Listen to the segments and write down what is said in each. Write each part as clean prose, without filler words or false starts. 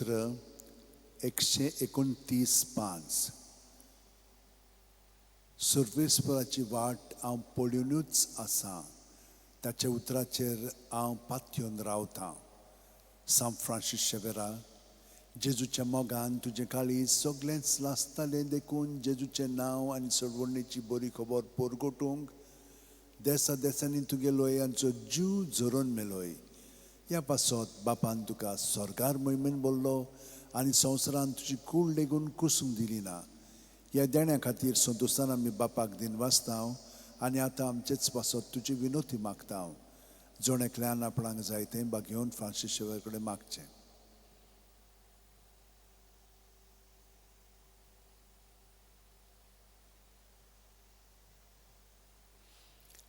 स्तोत्र 129:5. सर्वेस्पराची वाट हांव पळोवनूच आसा, ताच्या उतराचेर हांव पातयेवन रावतां. सांत फ्रांसीस शेवेरा, जेजूच्या मोगान तुजें काळीज सगळेंच लासतालें, देखून जेजूचें नांव आनी सोडवणेची बरी खबर परगटूंक देसा देसांनी तुगेलो यांचो जीव झरोवन मेलोय. ह्या पासत बापान तुका स्वर्गार मोहिमेन बोल्लो आनी संवसारान तुजी कूड लेगून कुसूंक दिली ना. ह्या देण्या खातीर संतोशान आमी बापाक दिनवासता आनी आतां आमचेच पासत तुजी विनोती मागता. जण एकल्यान आपणाक जाय तें बागेवन फ्रांसीस शेवर कडेन मागचें.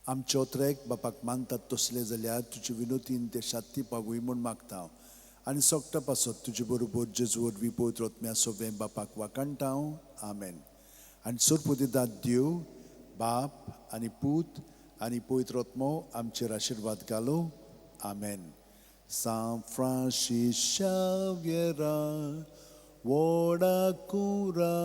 आमचे ओत्रेक बापाक मानतात तसले जाल्यार तुजे विनोतीन ते शात्ती पावूय म्हूण मागता आनी सोगटा पासत तुजे बरोबर जेजू वरवीं पवित्र आत्म्या सोबें बापाक वाखाणटा. आमेन. आनी सरपुदिदात देव बाप आनी पूत आनी पवित्र आत्मो आमचेर आशिर्वाद घालो. आमेन. सांत फ्रांसीस शाव्येरा व्हडा कुरा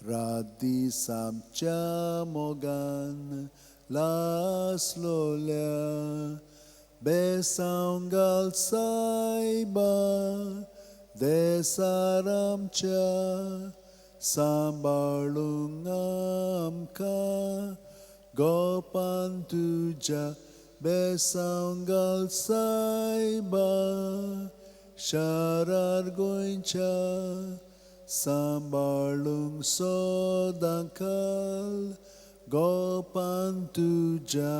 रात दीस आमच्या मोगान लासलोल्या बेसांव घाल सायबा देसार आमच्या सांबाळूंक आमकां गोपान तुज्या बेसांव घाल सायबा शारार गोंयच्या सांबाळूंक सदांकाल गोपान तुज्या.